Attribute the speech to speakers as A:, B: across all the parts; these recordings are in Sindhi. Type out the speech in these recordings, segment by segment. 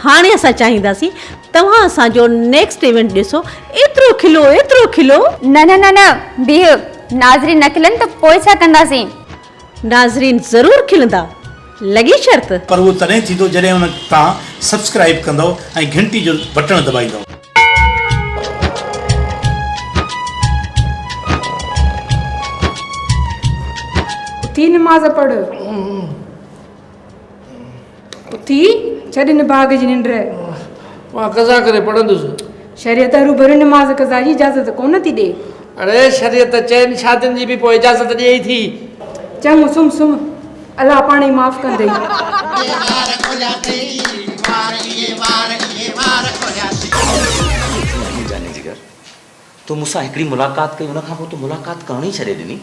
A: هاڻي اسان چاهينداسين توهان اسان جو نيڪسٽ ايونٽ ڏسو ايترو کلو ايترو کلو.
B: نه نه نه نه بيهه ناظرين نه کلن ته پوء ڇا ڪنداسين.
A: ناظرين ضرور کلندا لڳي شرط.
C: پر اهو تڏهن ٿيندو جڏهن ان تان سبسڪرائيب ڪندؤ ۽ گهنٽي جو بٽڻ دٻائيندؤ.
D: اٿي نماز پڙهه. اٿي ڇڏ نڀاڳ جي ننڊ.
E: مان قضا ڪري پڙهندس.
D: شريعت هروڀرو نماز قضا جي اجازت ڪونه ٿي ڏئي.
E: اڙي شريعت چئن شادين جي به پوء اجازت ڏئي ٿي.
D: چڱو سمهه سمهه الله پاڻ ئي معاف ڪندئي.
F: جاني جگر تو مون سان هڪڙي ملاقات ڪئي ان کان پوء تو ملاقات ڪرڻ ئي ڇڏي ڏني.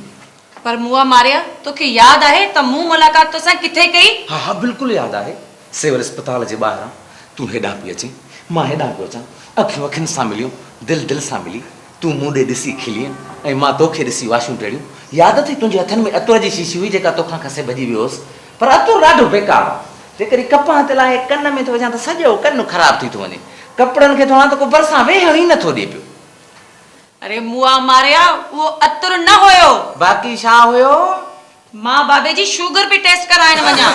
G: پر مئا ماريا، توکي ياد آهي ته مون ملاقات توسان ڪٿي ڪئي؟
F: ها ها بلڪل ياد آهي، سول اسپتال جي ٻاهران، تون هيڏانهن پئي اچين، مان هيڏانهن پيو اچان، اکيون اکين سان مليون، دل دل سان ملي، تون مون ڏي ڏسي کلين ۽ مان توکي ڏسي واشون ٽيڙيون، ياد اٿئي تنهنجي هٿن ۾ عطر جي شيشي هئي جيڪا توکان کسي ڀڄي ويو هوس، پر عطر ڏاڍو بيڪار آ، جيڪڏهن ڪپهه تي لاهي ڪن ۾ ٿو وجهان ته سڄو ڪن خراب ٿي ٿو وڃي، ڪپڙن کي ڌوئان ته ڪو ڀرسان ويهڻ ئي نٿو ڏي پيو.
G: اري مئا ماريا اهو عطر نه هيو.
F: باقي ڇا هيو؟
G: مان بابي جي شوگر پئي ٽيسٽ ڪرائڻ وڃان.